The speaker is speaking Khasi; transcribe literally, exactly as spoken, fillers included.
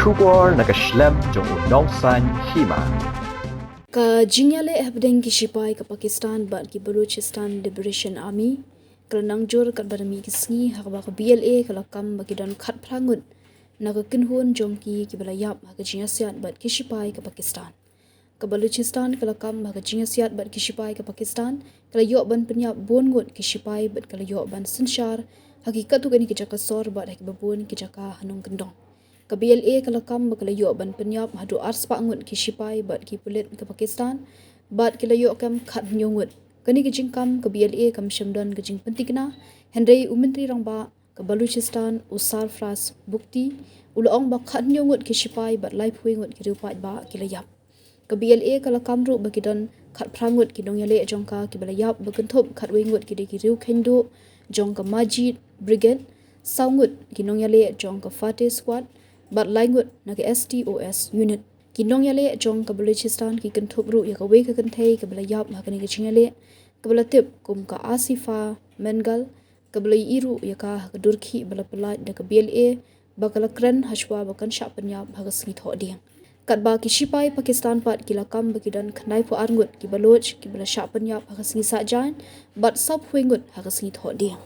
Khubor na ka shlem jong u Nongsaiñ Hima. Ka jingïaleh hapdeng ki shipai ka Pakistan bad ki Baluchistan Liberation Army ka la nang jur katba da mih ki sngi ha kaba ka B L A ka la kam ba ki don khatphra ngut na ka kynhun jong ki kiba la ïap ha ka jingïasiat bad ki shipai ka Pakistan. Ka Baluchistan ka la kam ha ka jingïasiat bad ki shipai ka Pakistan, ka la ïoh ban pynïap bun ngut ki shipai bad ka la ïoh ban synshar ha ki katto katne ki jaka sor bad ha kiba bun ki jaka ha nongkyndong. Ka B L A ka la kam ba ka la ïoh ban pynïap haduh arspah ngut ki shipai bad ki pulit ka Pakistan bad ki la ïoh kem khathynñiew ngut. Kane ka jingkam ka B L A kam shym don ka jingpynthikna, hynrei u Myntri Rangbah ka Baluchistan u Sarfraz Bugti u la ong ba khathynñiew ngut ki shipai bad laiphew ngut ki riewpaidbah ki la ïap. Ka B L A ka la kam ruh ba ki don khatphra ngut ki nongïaleh jong ka kiba la ïap, ba kynthup khatwei ngut ki dei ki riewkheiñ duh jong ka Majid Brigade, saw ngut ki nongïaleh jong ka Fateh Squad bad lai ngut na ka S T O S unit. Ki nongïaleh jong ka Baluchistan ki kynthup ruh ïa kawei ka kynthei kaba la ïap ha kane ka jingïaleh kaba la tip kum ka Asifa Mengal, kaba la ïohi ruh ïa ka ha ka dur khih ba la pyllait da ka B L A ba ka la kren hashwa ba kan shah pynïap ha ka sngi Thohdieng. Katba ki shipai Pakistan pat ki la kam ba ki don khyndaiphew ar ngut ki Baloch kiba la shah pynïap ha ka sngi Saitjaiñ bad sawphew ngut ha ka sngi Thohdieng.